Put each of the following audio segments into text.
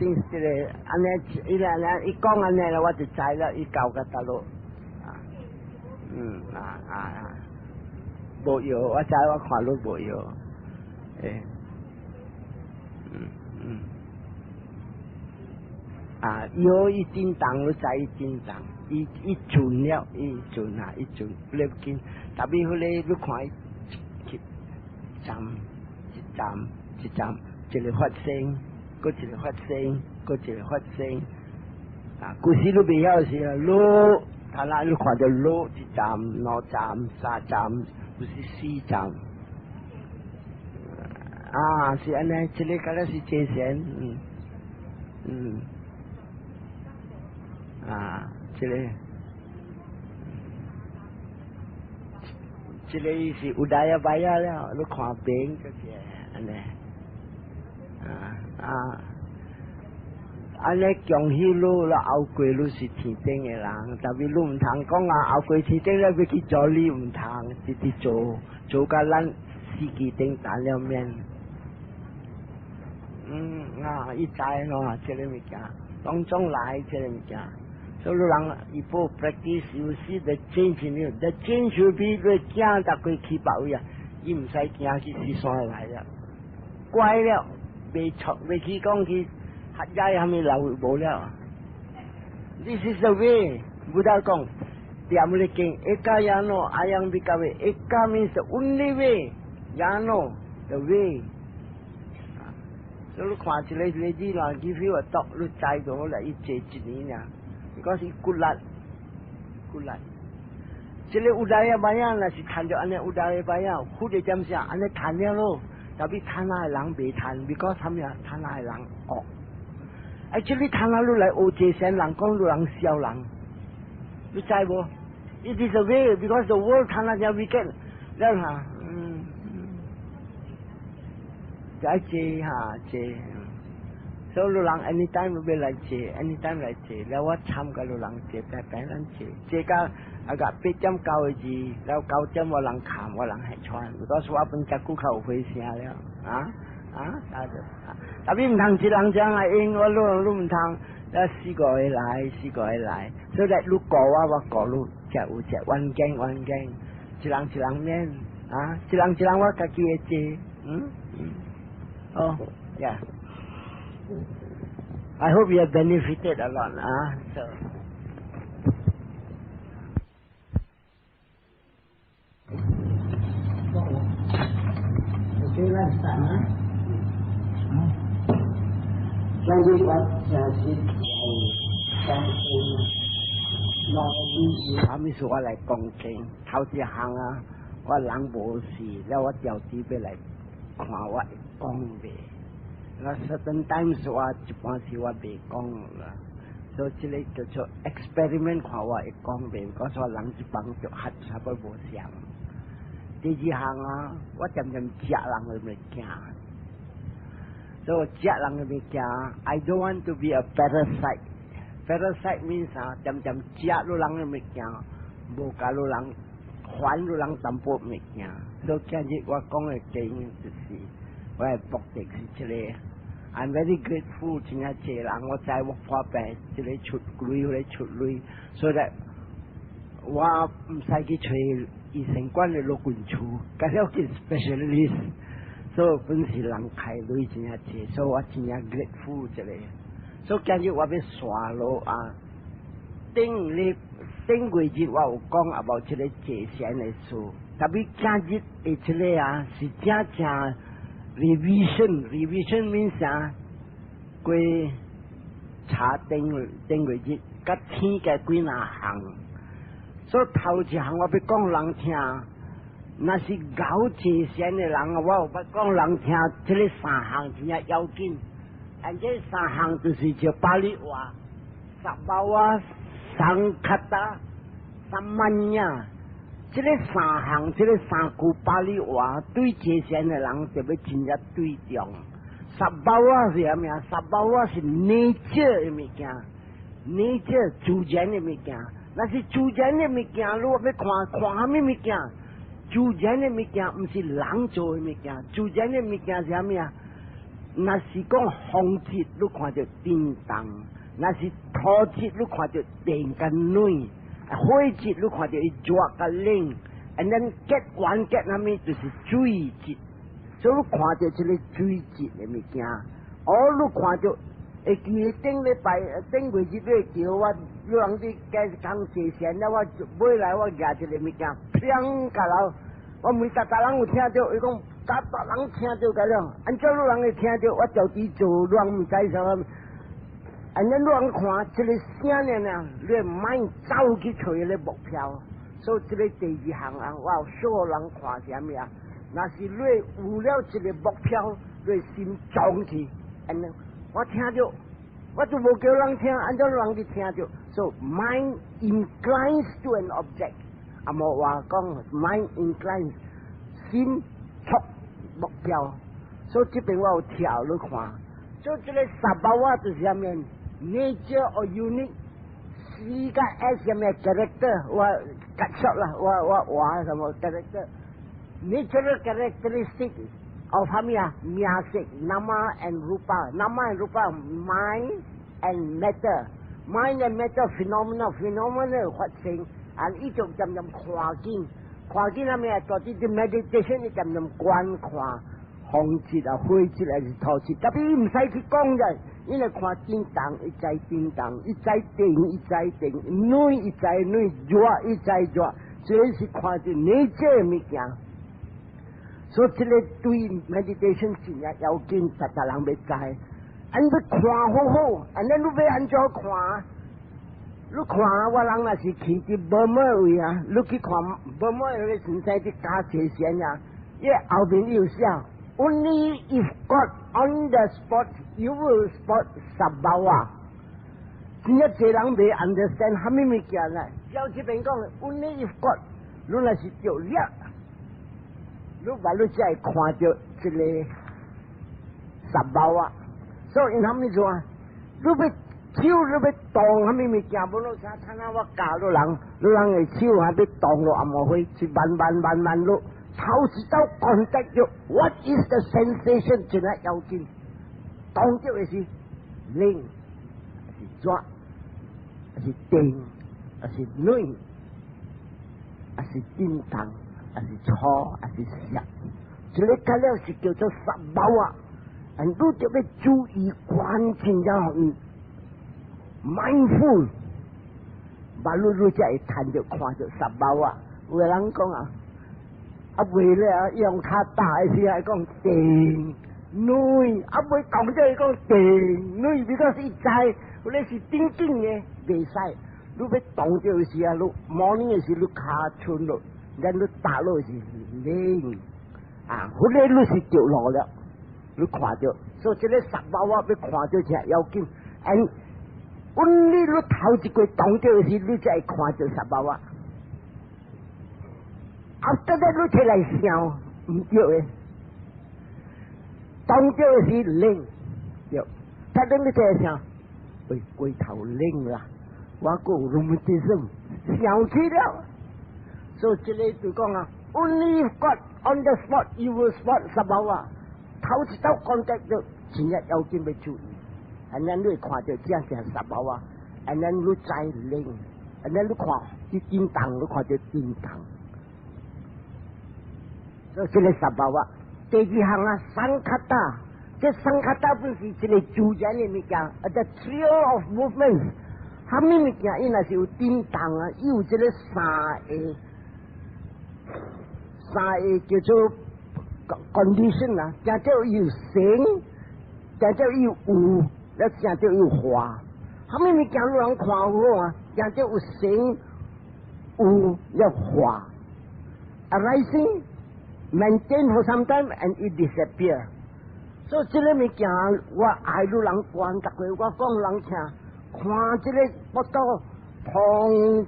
things 這個按呢，伊來來伊講按呢啦，我就知啦，伊教個大陸啊，嗯啊啊啊，無藥，我知我看你無藥，欸，嗯嗯，啊，藥伊震動，你知伊震動，伊伊準了，伊準啊，伊準，不要緊，特別彼個你看伊一站一站一站，一個發生。閣一個發生，閣一個發生。啊，古時你袂曉時啊，落，他那你看著落一站、兩站、三站，有時四站。啊，是按呢，這個敢若是坐禪，嗯，嗯，啊，這個，這個是 udayabbaya 了，你看邊就是按呢，啊。啊！按呢恭喜你啦，後過你是天頂的人，特別你毋通講啊，後過天頂了欲去做你毋通，直直做做甲咱死期頂等了免。嗯啊，伊知喏，這个物件，當中來這个物件，所以人一步 practice you see the change in you，the change will be 你行逐過去別位啊，伊毋使驚去雪山來了，乖了。袂錯，袂去講去黑夜蝦米流無了。This is the way，Buddha 講，踮咧經，ekayano ayam bhikkhave，eka means the only way，yano the way。所以你看一个例子啦，give you a talk，你知就好啦，伊坐一年爾，because 伊骨力，骨力。這个 udayabbaya 若是趁著按呢 udayabbaya，佛的點啥，按呢趁了咯。特別貪婪的人袂趁，because 啥物啊？貪婪的人惡。Actually 貪婪你來學坐禪人講你人笑人，你知無？It is a way because the world 貪婪正 wicked，了哈，嗯，就愛坐哈坐。所以你人 anytime 欲來坐，anytime 來坐，了我參佮你人坐，平平咱坐，坐到啊個8點9個字，了9點我人看我人會傳，because 我本遮久較有回聲了，啊啊，啥子？特別毋通一人這樣來應我，你你毋通，了四個會來，四個會來，所以你顧我，我顧你，才有這冤家冤家，一人一人免，啊，一人一人我家己會坐，嗯嗯，哦，yeah。I hope you have benefited a lot. Ah, so. Okay, let's start. Huh? 今日我就是講經，內啥物事我來講經，頭一項啊，我人無事，了我調啲欲來看我會講袂。我 certain times 我一般時我袂講啦，所以這个叫做 experiment 看我會講袂，講說人一幫就較差不多無相。第二項啊，我漸漸食人的物件，所以食人的物件，I don't want to be a parasite。Parasite means 啊，漸漸食落人的物件，無共予人還予人淡薄物件。所以今日我講的經就是，我的目的是這个。I'm very grateful，真正濟人我知我破病，這个出錢，彼个出錢，所以我毋使去揣醫生館的老君厝，佮了去 specialist，所以本是人開錢真正濟，所以我真正 grateful 這个。所以今日我欲紲落啊，頂日頂月日我有講 about 這个坐禪的事，特別今日的這个啊是真正 revision，revision means 啥？過查頂頂月日，佮天嘅幾若項。所以頭一項我欲講人聽，若是𠢕坐禪的人，我有欲講人聽，這个三項真正要緊。啊，這三項就是叫巴利話，sabhava、sankhata、sammañña。這个三項，這个三句巴利話，對坐禪的人特別真正對重。sabhava 是啥物啊？sabhava 是 nature 的物件，nature 自然的物件。若是自然的物件，你欲看看啥物物件？自然的物件毋是人做的物件，自然的物件是啥物啊？若是講風質，你看著振動；若是土質，你看著電佮暖；火質，你看著伊熱佮冷。And then 結緣結啥物，就是水質。所以你看著這个水質的物件，哦，你看著會記頂禮拜頂月日你叫我，有人佇街講坐線了，我買來我舉一个物件，砰甲落，我問逐逐人有聽著，伊講逐逐人聽著個了，按怎你人會聽著？我家己做，你人毋知啥物。按呢你人看這个聲爾爾，你莫走去揣彼个目標。所以這个第二項啊，我有所有人看啥物啊？若是你有了一个目標，你心裝去，按呢我聽著，我就無叫人聽，按怎人去聽著？So mind inclines to an object，啊無話講 mind inclines，心觸目標。所以這邊我有跳你看，所以這个 sabhava 就是啥物？Nature or unique。C 佮 S 啥物 character，我解釋啦，我我話什麼 character？Natural characteristic of 啥物啊？名色，nama and rupa，nama and rupa，mind and matter，mind and matter phenomena，phenomena 發生，啊，伊就漸漸看見，看見啥物啊？到佇啲 meditation，你漸漸觀看風質啊、火質還是土質，特別伊毋使去講嘅。因為看振動，伊知振動；伊知電，伊知電；暖，伊知暖；熱，伊知熱。這是看著 nature 物件。所以這个對 meditation 真正要緊，逐逐人欲知。按欲看好好，按呢你欲按怎看？你看我人若是去佇無麼位啊，你去看無麼位先生佇教坐禪啊，伊後面有寫：Only if caught on the spot, you will spot sabhava。真正濟人袂 understand 蝦米物件咧？照這邊講，Only if caught，你若是著掠，你把你才會看著這个 sabhava。所以𪜶蝦米做啊？你欲手你欲動蝦米物件，無論啥，參像我教你人，你人的手還欲動落紅毛花，是慢慢慢慢落，頭一道 contact 著，What is the sensation？真係要緊，動著的是冷，還是熱，還是電，還是暖，還是震動，還是粗，還是濕？這个個了是叫做 sabhava 啊！你就欲注意關鍵了。mindful，把你你才會趁著看著 sabhava 啊！有的人講啊，啊袂咧啊，用較大的時來講電暖，啊袂講這個講電暖，比較是知，你是頂頂的，袂使。你欲動著時啊，你 morning 的時你跤伸落，然你踏落是冷，啊，後來你是著路了，你看著，所以這个 sabhava 欲看著才要緊，and only 你頭一過動著時，你才會看著 sabhava。After that，你起來想毋對的，動著時冷，對，他等你起來想，喂，過頭冷啦，我閣有 rheumatism，想起了，所以這个就講啊，only caught on the spot you will spot sabhava，頭一道 contact 就真正要緊欲注意。And then 你會看著正正 sabhava，and then 你知冷，and then 你看伊震動，你看著震動。所以這个 sabhava。第二項啊，sankhata，這 sankhata 本是一个自然的物件，啊，the trail of movement，蝦米物件伊若是有震動啊，伊有這个三个，三个叫做 condition 啊，叫做有成，叫做有有，了叫做有化。蝦米物件你人看好啊？叫做有成、有了化。Arising, maintain for some time and it disappear。所以這个物件我愛你人觀，逐個我講人聽，看這个腹肚膨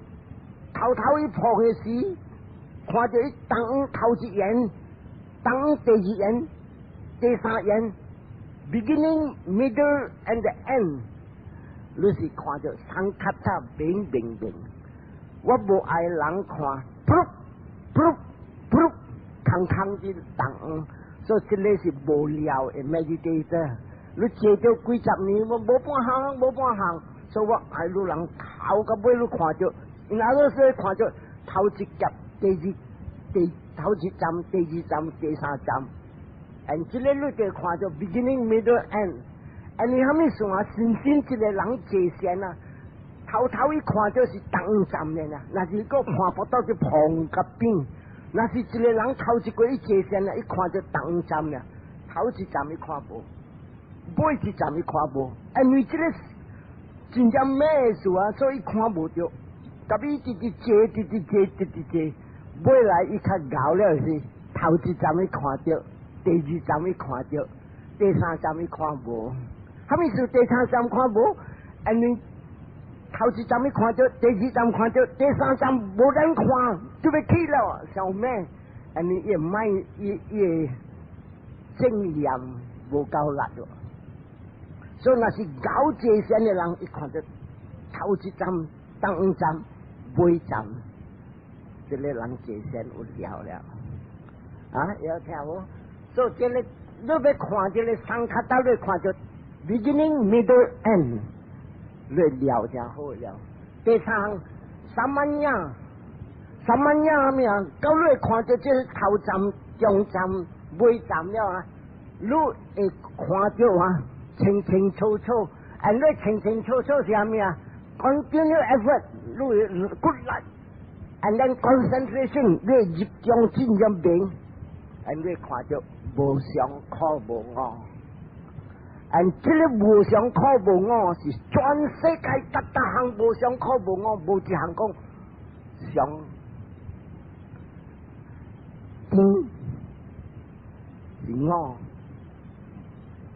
頭頭一膨的時，看著伊當頭一緣，當第二緣，第三緣，beginning, middle and the end，你是看著 sankhata 變變變，我無愛人看，噗噗噗，空空的當。所以這个是無聊的 meditator。你坐著幾十年，我無半項，無半項，所以我愛你人頭到尾你看著，然後說看著頭一劫，第二第頭一站，第二站，第三站，and 這个你就看著 beginning middle end。and 你蝦米算啊？真正一個人坐禪啊，頭頭一看就是東站的啦，若是閣看不到就旁甲邊。若是一個人頭一過伊坐禪啊，一看就東站啦，頭一站伊看無，尾一站伊看無，因為這個真正咩事啊，所以看無著。特別直直坐，直直坐，直直坐，尾來伊較𠢕了是頭一站伊看著，第二站伊看著，第三站伊看無。蝦米事？第三站看無？因為頭一站伊看著，第二站看著，第三站無人看，就欲去了，想咩？因為伊賣伊伊正念無夠力咯。所以若是𠢕坐禪的人，伊看著頭一站、中站、尾站，這個人坐禪有了了。啊，有聽無？所以這个你欲看這个 sankhata，你看著 beginning, middle, end，你了就好了。第三項，samanya，samanya 啥物啊？到你看著這頭站、中站、尾站了啊，你會看著啊，清清楚楚。and 你清清楚楚是啥物啊？Continue effort，你會骨力，and then concentration，你會集中真正明，and 你看著無常苦無我。and 這个無常苦無我是全世界逐逐項無常苦無我，無一項講常甜是我。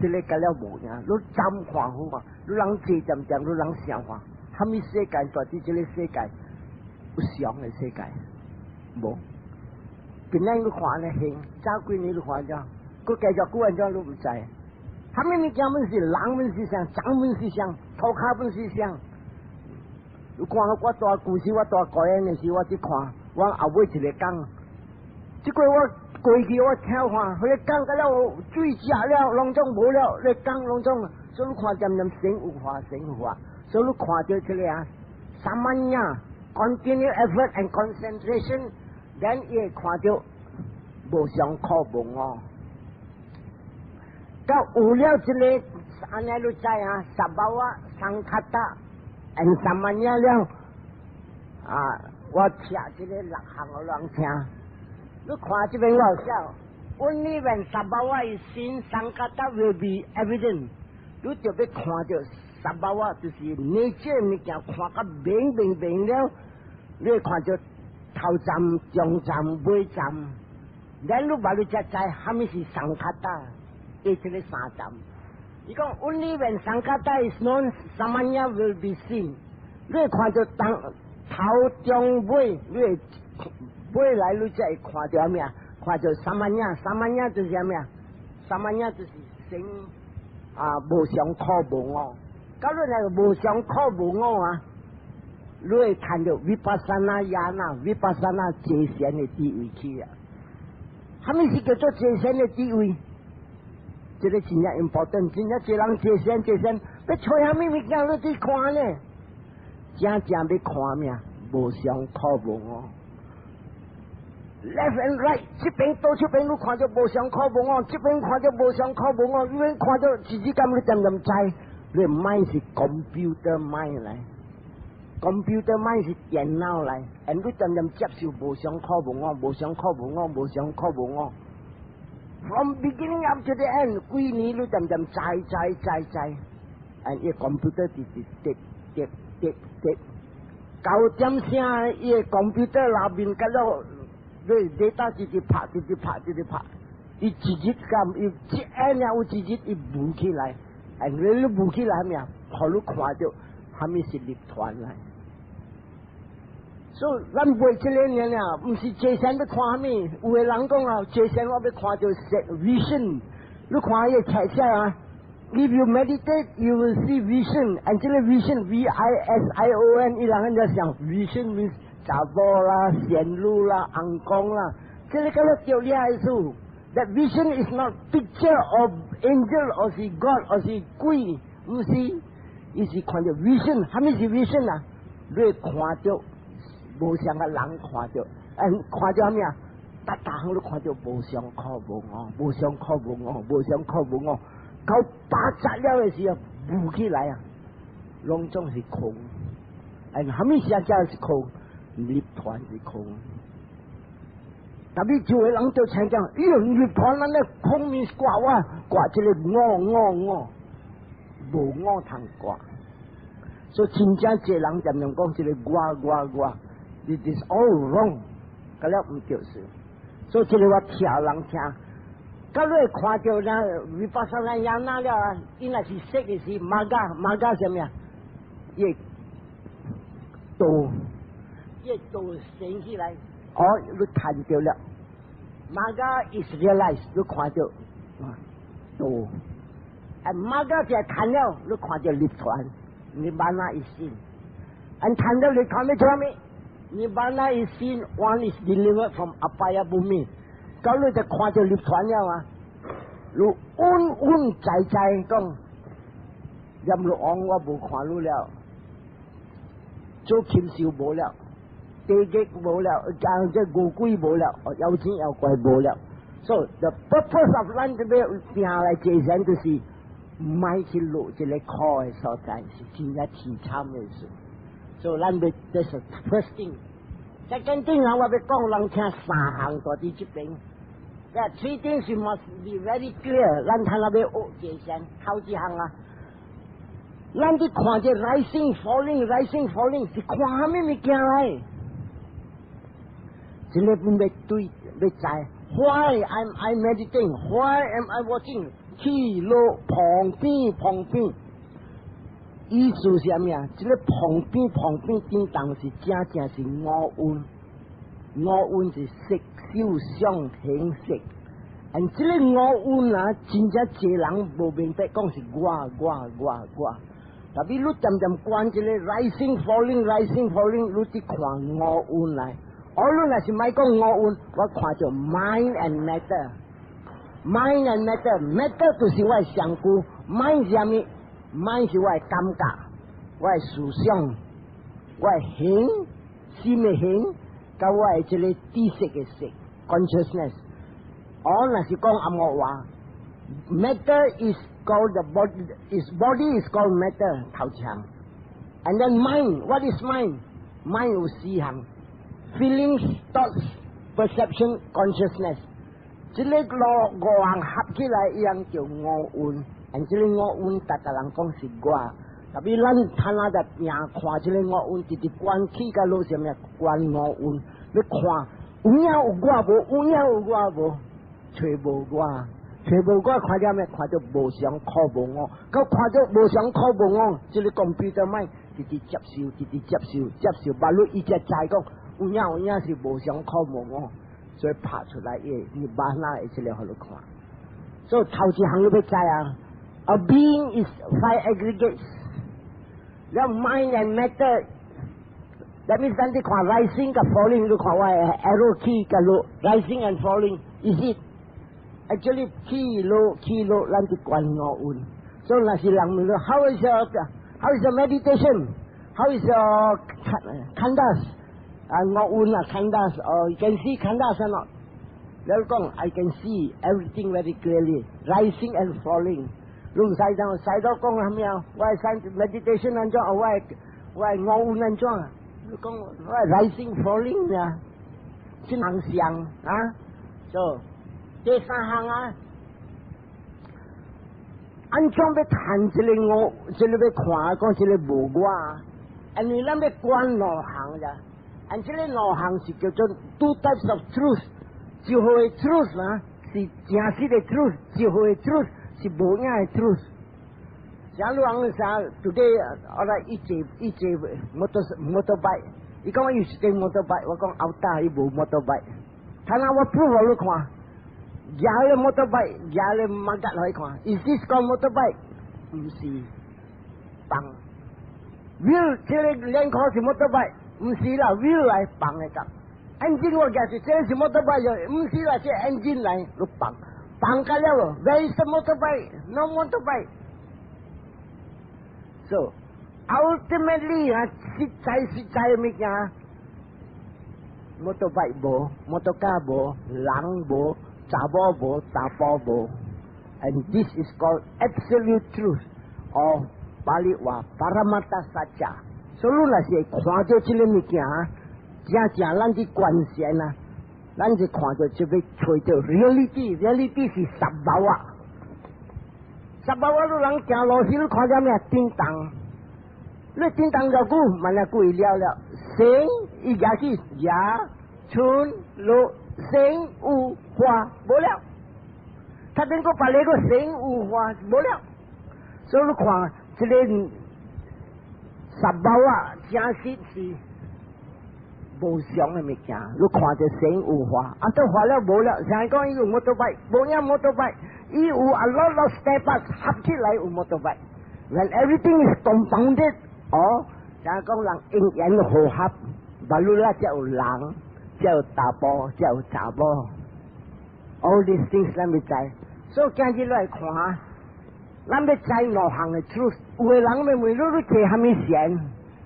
這个甲了無影，你怎看好嘛？你人坐恬恬，你人想看，蝦米世界？在佇這个世界有常的世界無？今仔你看咧現，早幾年你看著，閣繼續久按怎你毋知？蝦米物件攏是人，攏是啥？長攏是啥？塗跤攏是啥？你看我蹛舊時，我蹛高原的時，我去看，我後尾一个講，這個我過去我聽看，彼个講甲了水食了，攏總無了，咧講攏總，所以你看漸漸成有化成有化，所以你看著這个啊，samanya continue effort and concentration，then 伊會看著無常苦無我。到有了這个，按呢你知啊，sabhava sankhata and samanya 了，啊，我聽這个六項予人聽。你看這邊我寫，Only when sabhava is seen, sankhata will be evident。你就欲看著 sabhava 就是 nature 物件，看甲明明明了，你會看著頭站、中站、尾站，然你把你才知蝦米是 sankhata，伊這个三站。伊講 Only when sankhata is known, samanya will be seen。你會看著當頭中尾，你會尾來你才會看著啥物啊？看著 samanya，samanya 就是啥物啊？Samanya 就是生啊無常苦無我。假如那個無常苦無我啊，你會看著 vipassana ñāṇa，vipassana 坐禪的智慧去啊。蝦米是叫做坐禪的智慧？這个真正 important，真正一人坐禪坐禪，欲揣蝦米物件你去看呢？正正欲看咩？無常苦無我。Left and right，這邊倒這邊你看著無常苦無我，這邊看著無常苦無我，那邊看著自己感你漸漸知，你 mind 是 computer mind 來，computer mind 是電腦來，and 你漸漸接受無常苦無我，無常苦無我，無常苦無我。From beginning up to the end，幾年你漸漸知知知知，and 伊 computer 直直滴滴滴滴，九點聲伊 computer 內面甲了。你 data 直直拍，直直拍，直直拍，伊一日咁，伊一按有一日伊浮起來，哎，你浮起來咩啊？予你看著，蝦米是涅槃來。所以咱袂這个年啊，毋是坐禪欲看蝦米？有的人講啊，坐禪我欲看著 vision，你看伊個冊寫啊，If you meditate, you will see vision，and 這个 vision V I S I O N，伊人按怎想 vision means 查某啦、仙女啦、尪公啦，這个敢若著你意思。That vision is not picture of angel 或是 God 或是鬼，毋是，伊是看著 vision。啥物是 vision 啊？你會看著無相个人看著，看著啥物啊？逐逐項都看著無常苦無我，無常苦無我，無常苦無我。到八十了的時候，霧起來啊，攏總是空。啥物時陣是空？涅槃是空。特別就會人就聽講，哎喲，涅槃咱咧空面掛我掛這个我我我，無我通掛。所以真正濟人常常講這个我我我，it is all wrong，佮了毋對事。所以這个我聽人聽，佮你看著那 vipassana jhana 了啊，伊若是識的是 magga，magga 啥物啊？伊道，伊道升起來。哦，你看著了，magga is realized，你看著道，啊，magga 就看了，你看著涅槃，nirvana is seen，啊，看著涅槃欲做啥物？Nirvana is seen, one is delivered from apaya bhumi，到你就看著涅槃了啊，你穩穩在在講，閻羅王我無看你了，做禽獸無了。地獄無了，講這餓鬼無了，妖精妖怪無了。So the purpose of 咱這邊行來這人就是莫去落這个苦的所在，是真正凄慘的事。所以咱欲這是 first thing。Second thing 啊，我欲講人聽三項在佇這邊。這 three things must be very clear。咱睇那欲學這先，頭一項啊。咱佇看這 rising falling rising falling 是看啥物物件來？這个本欲對欲知，Why am I meditating? Why am I watching? 起落旁邊旁邊，意思是啥物啊？這个旁邊旁邊叮當是正正是五蘊，五蘊是色受想行識。而這个五蘊啊，真正濟人無明白，講是我我我我。特別你漸漸觀這个 rising falling rising falling，你佇看五蘊來。我你若是莫講五蘊，我看著 mind and matter。mind and matter，matter 就是我的身軀，mind 是啥物？mind 是我的感覺，我的思想，我的形，心的形，佮我的這个知識的識 consciousness。我若是講紅毛話，matter is called the body，is body is called matter 頭一項。And then mind，what is mind？mind 有四項。Feelings, thoughts, perception, consciousness，這个五項合起來，一樣叫五蘊。而這个五蘊，逐個人講是我。特別咱睇那在拚看這个五蘊，直直觀起佮落啥物觀五蘊，你看有影有我無？有影有我無？揣無我，揣無我，看著咩？看著無常苦無我，佮看著無常苦無我，這个 computer mind 直直接受，直直接受，接受，把你伊才知講。有影有影是無常苦無我，所以拍出來伊 nirvana 會這个予你看。所以頭一項你欲知啊，A being is five aggregates。了 mind and matter，that means 咱佇看 rising 佮 falling，你看我的 arrow 起佮落，rising and falling，is it actually 起落起落，咱佇觀五蘊。所以若是人問你，How is your meditation？How is your khandhas？啊，五蘊啊，khandhas，哦，you can see khandhas or not？你講，I can see everything very clearly, rising and falling。你毋使講，使到講啥物啊？我的 meditation 按怎？我的五蘊按怎？你講我 rising falling 啊，這項相啊，就第三項啊，按怎欲談這个我，這个欲看講這个無我，因為咱欲觀兩項咋？按這个兩項是叫做 two types of truth。一號的 truth 啊，是真實的 truth；一號的 truth 是無影的 truth。像你講啥？Today 我來伊坐伊坐 motorbike，伊講伊是坐 motorbike，我講後搭伊無 motorbike。睇下我 prove 予你看，舉个 motorbike，舉个馬甲來看，Is this called motorbike？毋是，放 wheel 這个輪箍是 motorbike，毋是啦，wheel 來放的甲。engine 我舉是這是 motorbike，毋是啦，這 engine 來，你放放個了，where is the motorbike？No motorbike。So ultimately 啊，實在實在物件，motorbike 無，motorcar 無，人無，查某無，查埔無。And this is called absolute truth or 巴利話 paramattha sacca。所以你若是會看著這个物件，真正咱佇觀禪啊，咱就看著就欲揣著 reality，reality 是 sabhava。sabhava 你人行路時，你看見咩？叮當。你叮當偌久，慢仔久伊了了。生伊舉起牙、春、露、生、有、化，無了。他頂個別個生有化無了。所以你看這个 sabhava，真實是無常的物件。你看著生有化，啊，都化了無了。像講伊有 motorbike，無影 motorbike，伊有 a lot of spare parts 合起來有 motorbike。When everything is compounded，哦，像講人因緣和合，baru 啦才有人，才有查埔，才有查某。All these things 咱欲知，所以今日來看，咱欲知兩項的 truth。有的人欲問你，你坐啥物禪？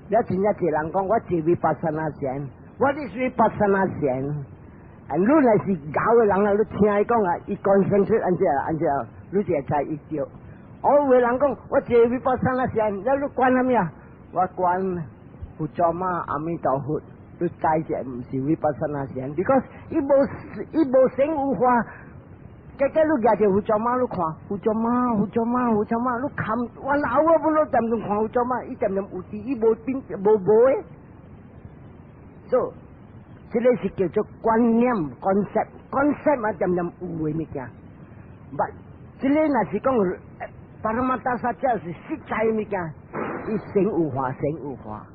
了真正濟人講，我坐 vipassana 禪，What is vipassana 禪？啊，你若是𠢕的人啊，你聽伊講啊，伊 concentrate 按怎按怎，你就會知伊對。哦，有的人講，我坐 vipassana 禪，了你觀啥物啊？我觀佛祖媽阿彌陀佛，你知這毋是 vipassana 禪，because 伊無生有化。結果你舉著佛祖媽，你看佛祖媽，佛祖媽，佛祖媽，你看我老啊，不你漸漸看佛祖媽，伊漸漸有佇，伊無變無無的。所以，這个是叫做觀念 concept，concept 嘛漸漸有的物件。But 這个若是講 paramattha sacca 是實在物件，伊生有化，生有化。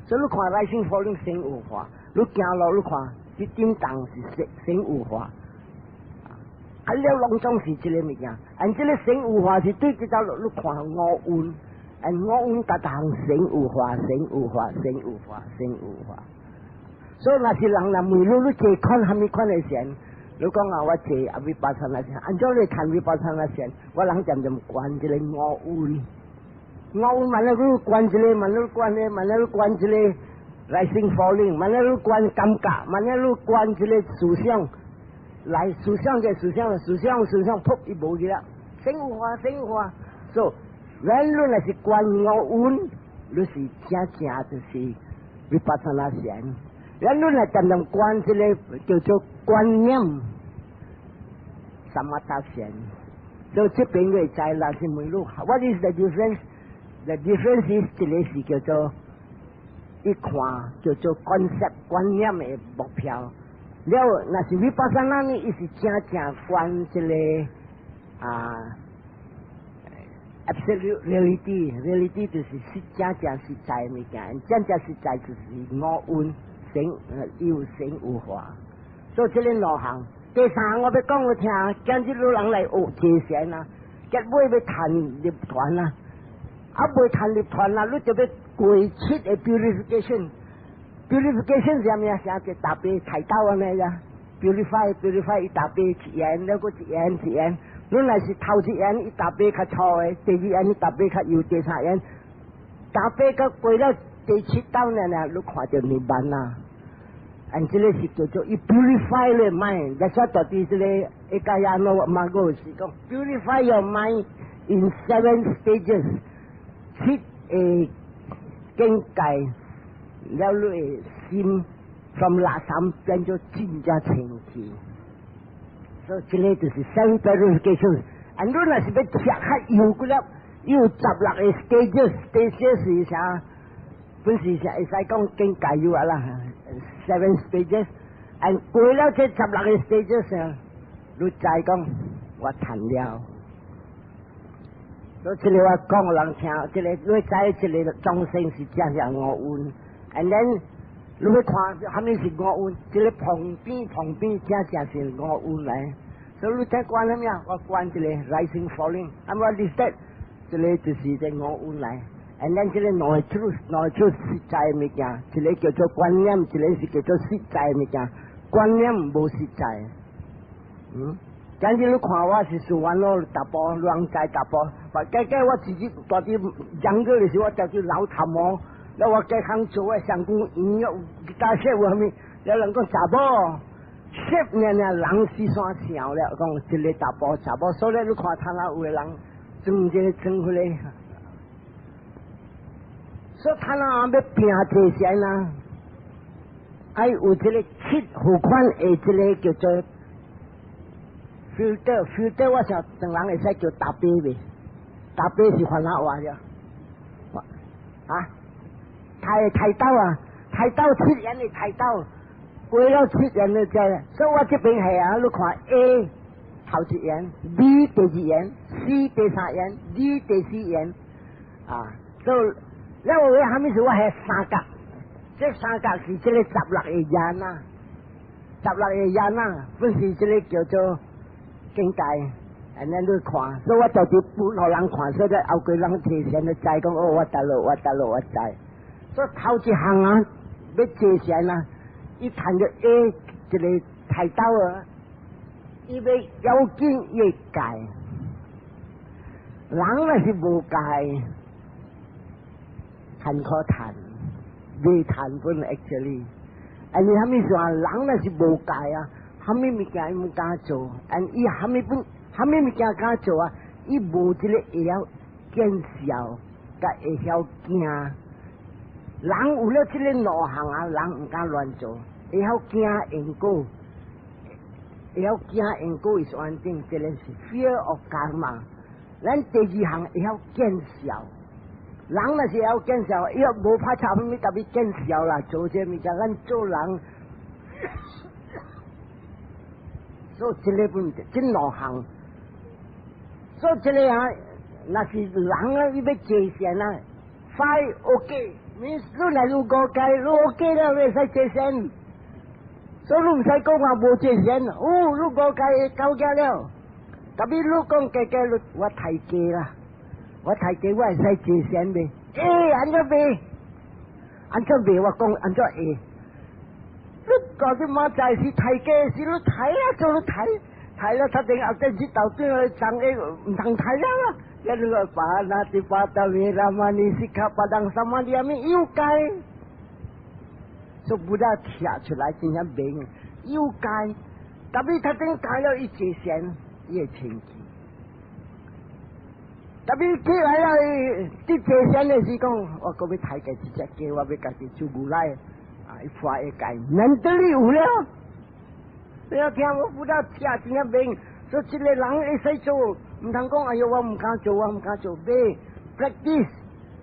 所以你看 rising falling 生有化，你行路你看，這叮當是生生有化。啊，了攏總是這个物件，按這个生有化是對這條路你看五蘊，按五蘊逐項生有化，生有化，生有化，生有化。所以若是人若問你，你坐款啥物款的禪？你講啊，我坐啊 vipassana 禪，按怎你談 vipassana 禪？我人漸漸觀這个五蘊，五蘊慢仔你觀這个，慢仔你觀個，慢仔你觀這個 rising falling，慢仔你觀感覺，慢仔你觀這个思想。來思想嘅思想，思想思想，噗伊無去啦，生有化生有化，所以，when 你若是觀五蘊，你是正正就是 vipassana 禪。咱你若漸漸觀這个叫做觀念，samatha 禪。所以這邊會知啦，是問你，What is the difference? The difference is 這个是叫做一看叫做 concept 觀念的目標。了，若是 vipassana 呢，伊是正正觀這个啊，absolute reality，reality 就是實正正實在物件，正正實在就是五蘊生有生有化。所以這个兩項，第三項我欲講予聽，今日有人來學坐禪啊，結尾欲談入團啊，啊未談入團啊，你就欲過七个 purification。purification 是啥物啊？像個大杯菜刀按呢呀，purify purify 一大杯一鹽，了閣一鹽一鹽。你若是頭一鹽伊大杯較粗的，第二鹽伊大杯較幼，第三鹽大杯閣過了第七道呢呢，你看著涅槃啊！按這个是叫做伊 purify the mind，that's why 到底這个 Ekayano Maggo 是講 purify your mind in seven stages，七個境界。了你的心從垃圾變做真正清氣，所以這个就是 seven purification。啊，你若是欲食較幼骨粒，有16個 stages，stages 是啥？本是啥？會使講境界有啊啦，seven stages。and 過了這十六個 stages 啊，你知講我談了。所以這个我講人聽，這个你知這个眾生是真正五蘊。And then 你欲看啥物是五蘊？這个旁邊旁邊正正是五蘊來。所以你睇觀啥物啊？我觀這个 rising falling，啊，what is that？這个就是這五蘊來。And then 這个兩個 truth，兩個 truth 實在物件，一个叫做觀念，一个是叫做實在物件。觀念無實在。今日你看我是事完咯，查埔亂在查埔，但計計我自己大啲養個的時候，我就叫老頭毛，了我計行做的上古音樂大學有啥物，了人講查某，十年年人是煞想了，講一個查埔查某，所以你看他那有的人裝這個裝彼個，所以他那欲拚這些啦，愛有這個七付款的這個叫做 filter，filter 我想唐人會使叫大啤未？大啤是番仔話了，啊？刣刣刀啊，刣刀七眼的刣刀，過了七眼的這，所以我這邊係啊，你看 A 頭一眼，B 第二眼，C 第三眼，D 第四眼，啊，所以了我為蝦米事我係三角，這三角是這個十六個眼啊，十六個眼啊，不是這個叫做境界，按呢你看，所以我就佇分予人看，所以後過人提前就知講哦，我得落，我得落，我知。所以頭一項啊，欲坐禪啊，伊趁著 A 一個菜刀啊，伊欲要緊伊會戒，人若是無戒，趁可趁，未趁本 actually。啊，你蝦米說人若是無戒啊？蝦米物件伊毋敢做，and 伊蝦米本蝦米物件敢做啊？伊無這個會曉見笑，佮會曉驚。人有了這個兩項啊，人毋敢亂做，會曉驚因果，會曉驚因果是安定，這個是 fear of karma。咱第二項會曉見笑，人若是會曉見笑，伊無拍插物特別見笑啦，做這物件，咱做人。所以這個本這兩項，所以這個啊，若是人啊，伊欲坐禪啊，five OK，你愈來愈五戒，愈 OK 了，會使坐禪。所以你毋使講話無坐禪，哦，你五戒到遮了。特別你講加加，你我刣雞啦，我刣雞我會使坐禪未？欸，按怎袂？按怎袂？我講按怎會？你講啲馬仔是刣雞，是你刣啊，做你刣，刣了他等後等日頭轉來長會毋通刣了啦。一個パナティパタヴេラマニシッカパダンサマディアミ有戒，所以 Buddha 聽出來真正明有戒，特別他等戒了伊坐禪，伊會清氣。特別起來了，佇坐禪的時講，我閣欲刣家一隻雞，我欲家己煮牛奶。啊！伊破會戒，難得你有了。你要聽我 Buddha 聽真正明，所以這個人會使做，毋通講哎喲，我毋敢做，我毋敢做。袂 practice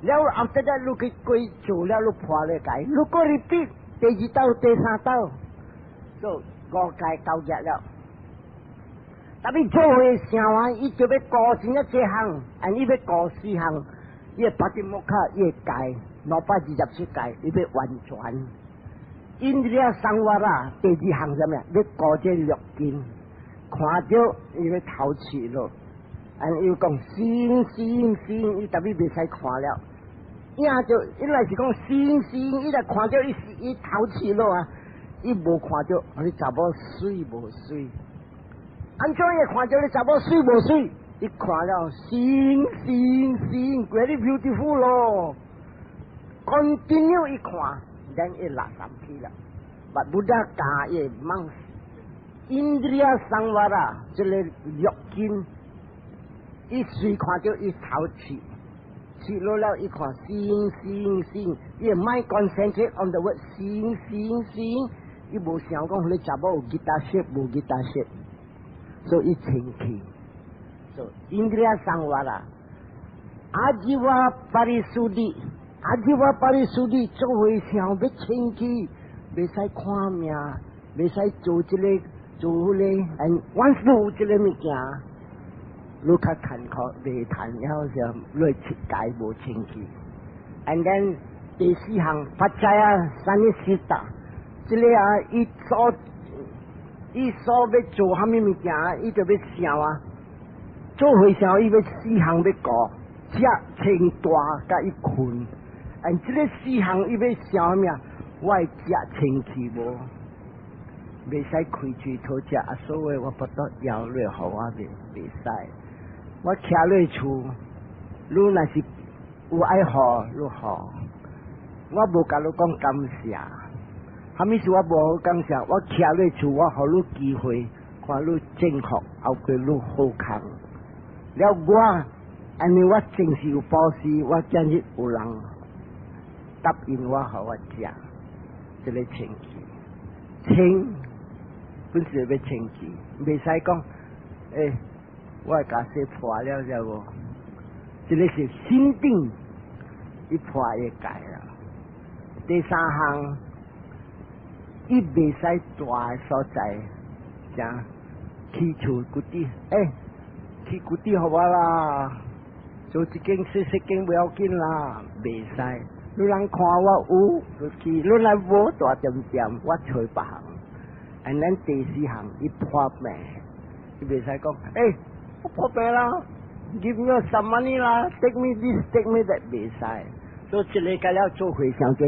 了後，after that 你去過做了，你破咧戒，你閣 repeat 第二道、第三道，做五戒到結了。特別做會想啊，伊就欲過真正這項，and 伊欲過四項，伊會 patimokkha，伊會戒227戒，伊欲完全。Indriya samvara，第二項啥物啊？欲過這六根，看著伊欲頭刺咯。and 伊講心心心，伊特別袂使看了。影就伊若是講心心，伊若看著伊伊頭刺咯啊！伊無看著，你查某媠無媠？按怎會看著你查某媠無媠？伊看了心心心，very beautiful 咯。continue 伊看，then 伊垃圾去了。But Buddha 教伊問 Indriya samvara，這個六根，伊隨看著伊頭刺，刺落了伊看心心心，伊 mind concentrate on the word 心心心，伊無想講你查某有吉他色無吉他色，所以伊清氣。所以 Indriya samvara，Ajiva parisuddhi，Ajiva parisuddhi 做會想欲清氣，袂使看命，袂使做這個做彼個，and once 有這個物件，你較艱苦袂趁，然後就你七戒無清氣。And then 第四項 paccaya sannissita，這個啊，伊所欲做蝦米物件，伊就欲想啊。做會想伊欲四項欲過，食穿大佮伊睏。and 這個四項伊欲想啥物啊？我會食清氣無？袂使開喙討食，啊，所以我不得要你予我袂袂使。我徛落厝，你若是有愛予，你予。我無共你講感謝，啥物事我無好感謝。我徛落厝，我予你機會，看你正確，後過你好康。了我，因為我真是有布施，我今日有人答應我，予我食，這个清氣，清本是欲清氣，袂使講，欸，我的家私破了知無？這个是心頂，伊破會解啦。第三項，伊袂使蹛所在，正起厝骨地，欸，起骨地予我啦，做一間細細間不要緊啦，袂使。你人看我有就去，你若無大點點，我揣別項。And then 第四項，伊破病，伊袂使講，欸，我破病啦，give me some money 啦，take me this，take me that，袂使。所以這个該了做回向這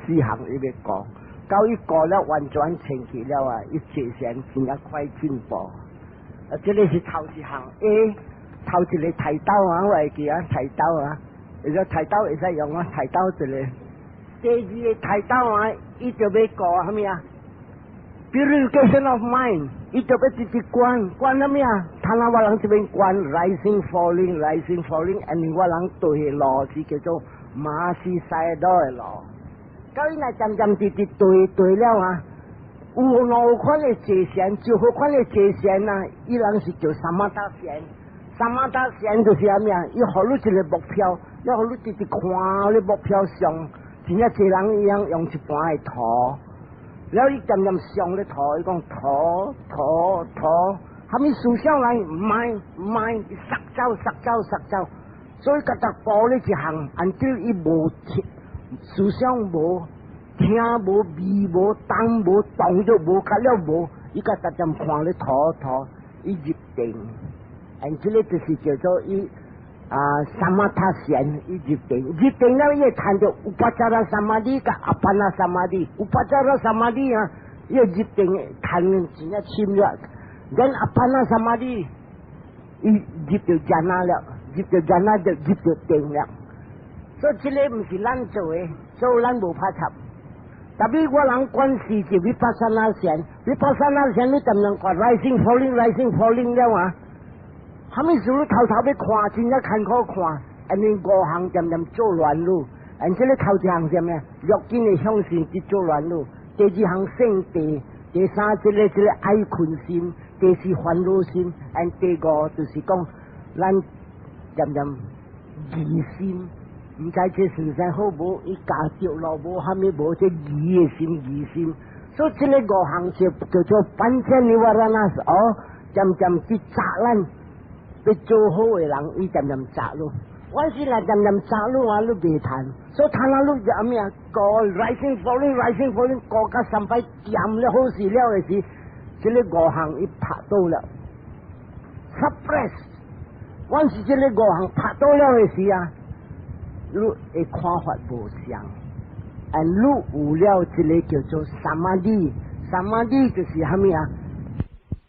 四項伊欲過，到伊過了完全清氣了啊，伊坐禪真正快進步。啊，這个是頭一項 A，頭一个提刀啊，我會記啊，提刀啊。會使提刀會使用啊，提刀一个。第二个提刀啊，伊就欲過啥物啊？Purification of mind，伊就欲直直觀，觀啥物啊？睇下我人這邊觀 rising falling rising falling，and 我人對的路是叫做馬戲賽道的路。到伊若漸漸直直對對了啊，有兩款的坐禪，就好款的坐禪啊，伊人是叫 samatha 禪，samatha 禪就是啥物啊？伊予你一个目標。要予你直直看你目標上，真正濟人一樣用一盤的圖，了伊漸漸上咧圖，伊講圖圖圖，啥物思想來mind mind 殺走殺走殺走，所以逐逐步咧一項，按照伊無聽思想無聽無味無動無動作無較了無，伊甲逐漸看咧圖圖，伊入定，按這个就是叫做伊。啊，samatha 禪伊入定，入定了伊會談著 upacara samadhi 佮 appana samadhi，upacara samadhi 啊，伊入定談真正深了，then appana samadhi，伊入著 jhana 了，入著 jhana 就入著定了。所以這个毋是咱做的，所以咱無拍插。特別我人關係是 vipassana 禪，vipassana 禪你怎樣看 rising falling rising falling 了啊？啥物事你頭頭欲看，真正艱苦看，因為五項漸漸做亂路，而這个頭一項啥物啊？欲境的向心去做亂路，第二項聖諦，第三這个愛困心，第四煩惱心，and 第五就是講咱漸漸疑心，毋知這算算好無？伊教著路無，啥物無？這疑的心，疑心，所以這个五項就叫做 panca nivarana 哦，漸漸去責咱。欲做好的人，伊漸漸責你。我是來漸漸責你啊，你袂談。所以談啊，你就啥物啊？個 rising falling rising falling，過甲三擺掂了好勢了的時，這个五項伊拍倒了。suppress，我是這个五項拍倒了的時啊，你會看法無相，and 你有了這个叫做 samadhi，samadhi 就是啥物啊？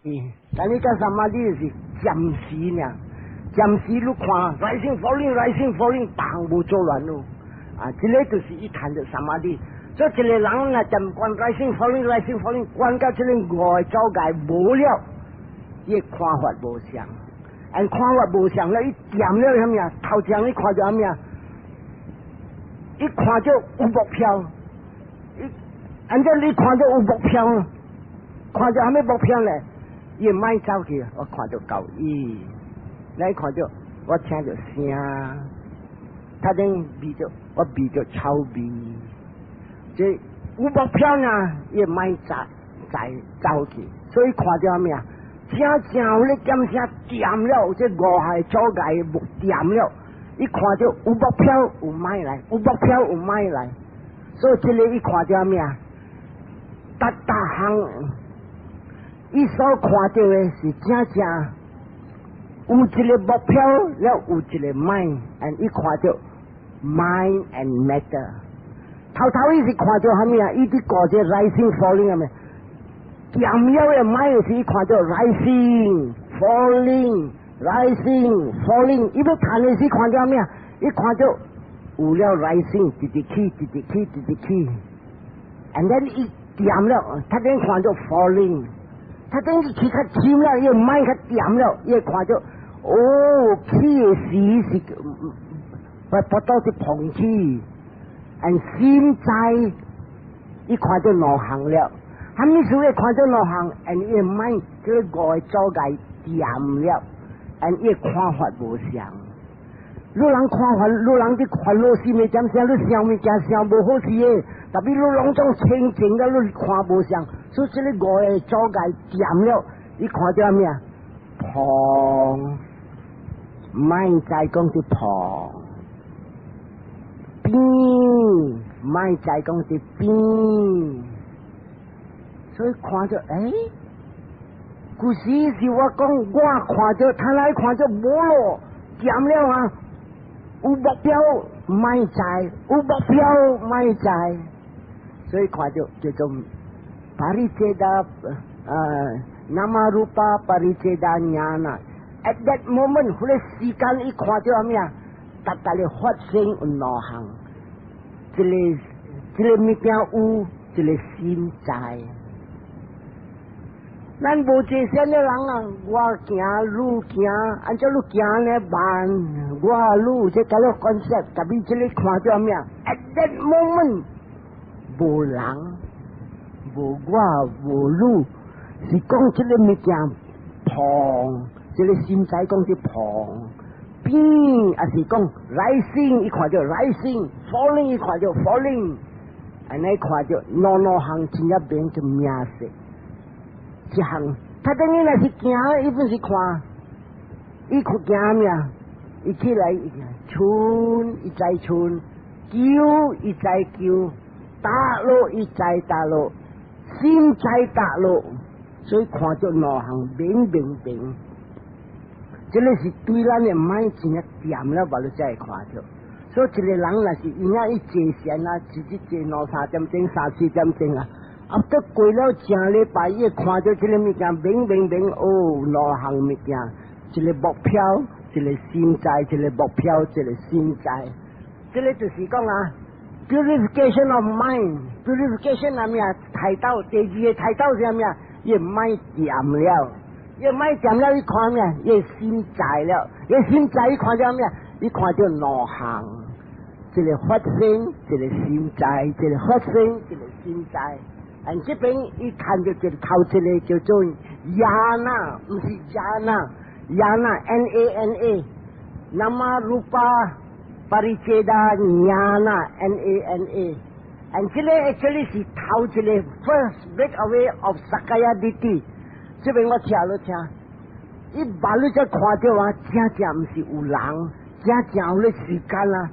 嗯，但你講 samadhi 是暫時呢，暫時你看 rising falling rising falling，別無做亂咯。啊，這个就是伊談著 samadhi。所以一個人若漸觀 rising falling rising falling，觀到這個五個境界無了，伊看法無相。and 看法無相了，伊掂了啥物啊？頭前你看著啥物啊？伊看著有目標，伊按照你看著有目標，看著啥物目標咧？伊會走去，我看著狗伊，你看著我聽著聲，他陣聞著我聞著臭味，這有目標呢，伊會走在走去，所以看著啥物啊？正正有咧點聲掂了，這五項境界目掂了，伊看著有目標有 mind 來，有目標有 mind 來，所以這个伊看著啥物啊？逐逐項。伊所看著的是正正有一个目標，了有一个 mind，and 伊看著 mind and matter。頭頭伊是看著啥物啊？伊佇顧這 rising falling 啊咩？掂了的 mind 是看著 rising falling rising falling，伊欲趁的時看著咩？伊看著有了 rising，直直起，直直起，直直起，and then 伊掂了，他等看著 falling，他等伊起較深了，伊 mind 較掂了，伊看著哦，起的時是不不到是膨起，and 心知伊看著兩項了，啥物事會看著兩項，and 伊 mind 這個五個阻礙掂了，and 伊看法無相。你人看法，你人佇煩惱心的點聲，你想物件想無好勢的，特別你攏總清淨了，你看無相，所以這个五個阻礙掂了，伊看著咩啊？膨，mind 知講是膨，變，mind 知講是變，所以看著，欸，古時是我講，我看著，他來看著無咯，掂了啊！有目標 mind 知，有目標 mind 知，所以看著叫做 pariccheda 啊，nama-rupa pariccheda ñāṇa。At that moment，彼個時間伊看著啥物啊？逐逐咧發生有兩項，一个一个物件有，一个心知。咱無坐禪的人啊，我行汝行，按怎汝行呢慢，我汝這個 concept，特別這个看著啥物啊？At that moment，無人，無我，無汝，是講這个物件膨，這个心知講是膨，變，抑是講 rising，伊看著 rising，falling，伊看著 falling，按呢看著兩兩項真正變做名色。一項，他等於若是行，伊不是看，伊看行咩？伊起來春，伊知春；秋，伊知秋；焦落，伊知焦落；心知焦落，所以看著兩項明明明。這个是對咱的 mind 真正掂了，無你才會看著。所以一個人若是伊影伊坐禪啊，一日坐兩三點鐘、三四點鐘啊。啊！得過了正禮拜，伊會看著這个物件，明明明哦，兩項物件，一个目標，一个心知，一个目標，一个心知。這个就是講啊，purification of mind，purification 係咩啊？提到第二个提到是啥物啊？伊 mind 掂了，伊 mind 掂了，伊看咩？伊心知了，伊心知伊看著咩？伊看著兩項，一个發生，一个心知，一个發生，一个心知。但這邊伊看著一個頭一个叫做 ñāṇa，毋是 jhāna，ñāṇa N A N A，nama-rupa pariccheda ñāṇa N A N A，and 這个 actually 是頭一个 first break away of sakkaya ditthi。這邊我聽了聽，伊把你才看著啊，真正毋是有人，真正有咧時間啊，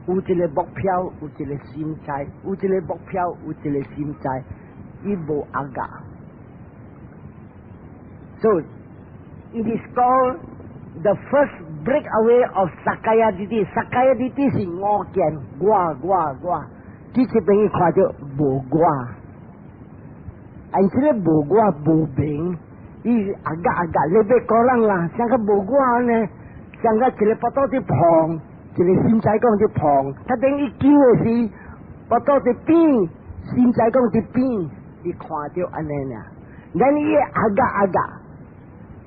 有一个目標，有一个心知，有一个目標，有一个心知。伊無 agga。So it is called the first breakaway of sakkaya ditthi. Sakkaya ditthi 是我見，我我我。這這邊伊看著無我，按這个無我無明，伊 agga agga，你欲講人啦，像個無我呢，像個一个腹肚佇膨，一个心知講佇膨，他等伊救的時，腹肚佇變，心知講佇變。伊看著按呢爾，咱伊 agga agga，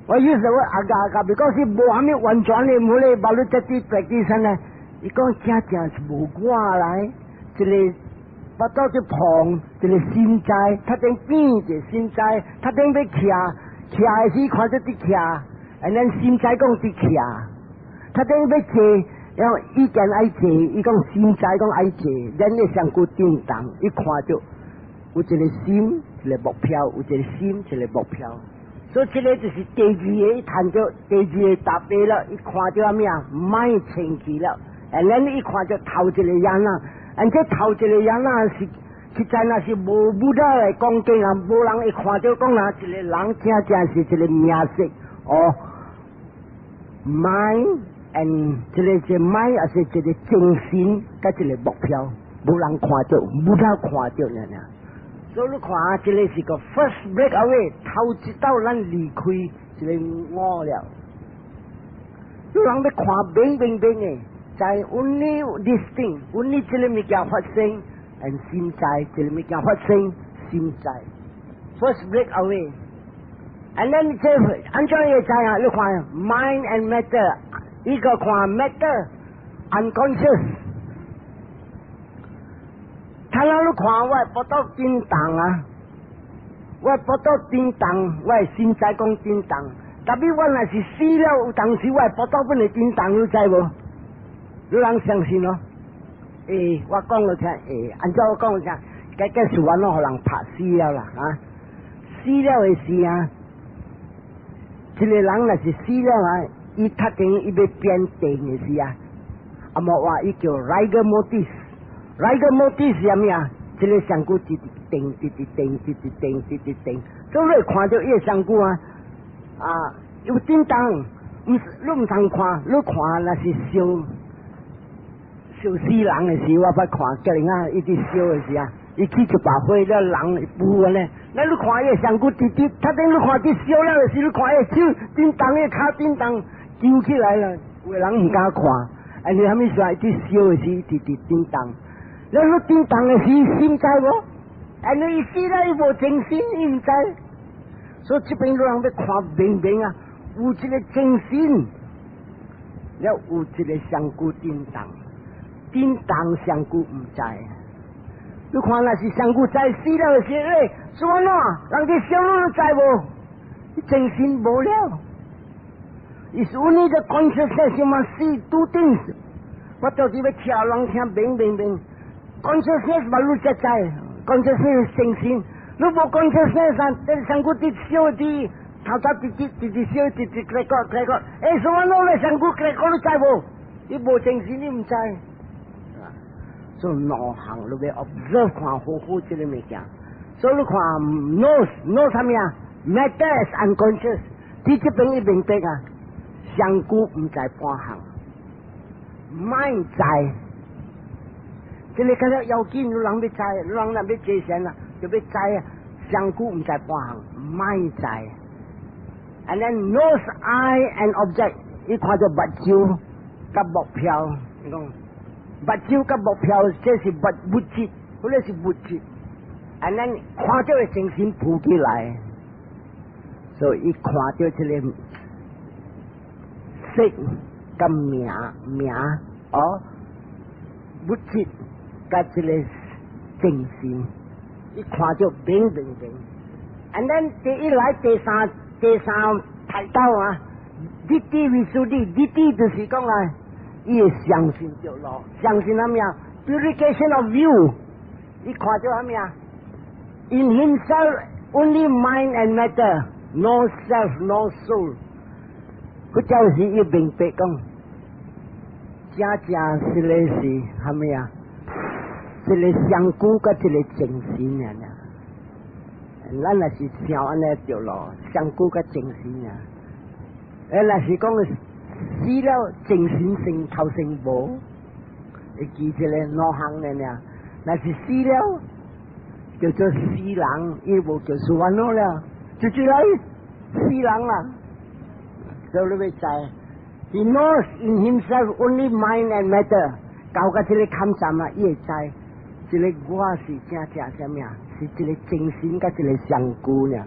我有時我 agga agga，because 是無啥物完全的，無咧，無你這啲 practice 呢？伊講真正是無我來，一个腹肚佇膨，一个心知，他等變一个心知，他等欲徛，徛的時看著佇徛，and then 心知講佇徛，他等欲坐，然後意見愛坐，伊講心知講愛坐，咱的身軀震動，伊看著。有一个心，一个目標，有一个心，一个目標。所以這个就是第二个，伊談著第二个答案了。伊看著啥物啊？mind 清氣了。and then 伊看著頭一个 ñāṇa，and 這頭一个 ñāṇa 是實在若是無 Buddha 來講經啊，無人會看著講啊，一個人真正是一个名色哦，mind and 這个是 mind，抑是一个精神，佮一个目標，無人看著，Buddha 看著爾爾。所以你看啊，這个是個 first break away，頭一道咱離開這个我了。你人欲看明明明的，在 only this thing，only 這个物件發生，and 心知這个物件發生，心知。First break away，and then 這按怎會知啊？你看 mind and matter，一個看 matter unconscious。他若你看我腹肚震動啊，我腹肚震動，我心知講震動。Tapi 我若是死了，有當時我腹肚本會震動，你知無？你人相信咯？欸，我講予聽，欸，按怎我講予聽？結結事我攏予人拍死了啦，啊！死了的時啊，一個人若是死了啊，伊確定伊欲變電的時啊，啊無話伊叫 rigor mortis。rigor mortis 是啥物啊？這个身軀直直定，直直定，直直定，直直定，所以你會看著伊个身軀啊，啊有震動，毋是你毋通看，你看若是燒燒死人的時，我捌看，叫人啊伊佇燒的時啊，伊起一把火了人浮按呢，那你看伊个身軀直直，頭頂你看佇燒了的時，你看伊个手震動，伊个跤震動，揪起來了，有的人毋敢看，啊你啥物事？佇燒的時，直直震動。你你震動的時，心知無？啊，你死了伊無精神，伊毋知。所以這邊人欲看明明啊，有一个精神，了有一个身軀震動，震動身軀毋知。你看若是身軀知死了的時，欸，是按怎？人佇燒你都知無？精神無了。It's only the consciousness you must see two things。我到底欲聽人聽明明明。Consciousness 嘛，你才知，consciousness 是精神。你無 consciousness 啊，這身軀佇燒佇頭頭直直直直燒，直直開個開個，欸，什麼攏咧身軀開個你知無？你無精神，你毋知。所以兩項你欲 observe 看好好這个物件。所以你看 knows know 啥物啊？Matter is unconscious。佇這邊伊明白啊，身軀毋知半項，mind 知。這个較要緊，有人欲知，有人若欲坐禪啊，就欲知啊。身軀毋知半項，mind 知。And then knows I and object，伊看著目睭佮目標，伊講目睭佮目標，這是物物質，彼个是物質。And then 看著的精神浮起來，所以伊看著這个色佮名名哦物質。佮這个精神，伊看著明明明。And then 第一來第三態度啊，ditthi visuddhi，ditthi 就是講啊，伊會相信著咯，相信啥物啊？Purification of view，伊看著啥物啊？In himself only mind and matter, no self, no soul。佢就是伊明白講，真正實咧是啥物啊？一个身軀佮一个精神爾爾，咱若是想按呢著咯，身軀佮精神爾。欸，若是講死了精神性頭先無，會記這个兩項爾爾。若是死了，叫做死人，伊無叫做完了，就就來死人啦。所以你欲知，He knows in himself only mind and matter，到佮這个坎站啊，伊會知。這个我是正正啥物啊？是一个精神佮一个身軀爾。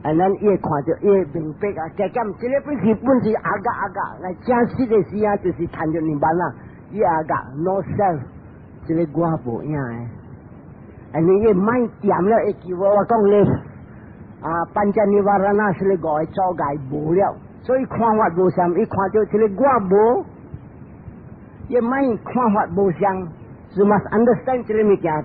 啊，咱伊會看著，伊會明白啊。加減這个本是阿嘎阿嘎，來正實的時啊，就是趁著涅槃啊。伊阿嘎 no self，這个我無影的。啊，你伊莫掂了，會記我我講咧，啊，panca nivarana 是咧五个阻礙無了，所以看法無相，伊看著這个我無，伊莫看法無相。You must understand 這个物件。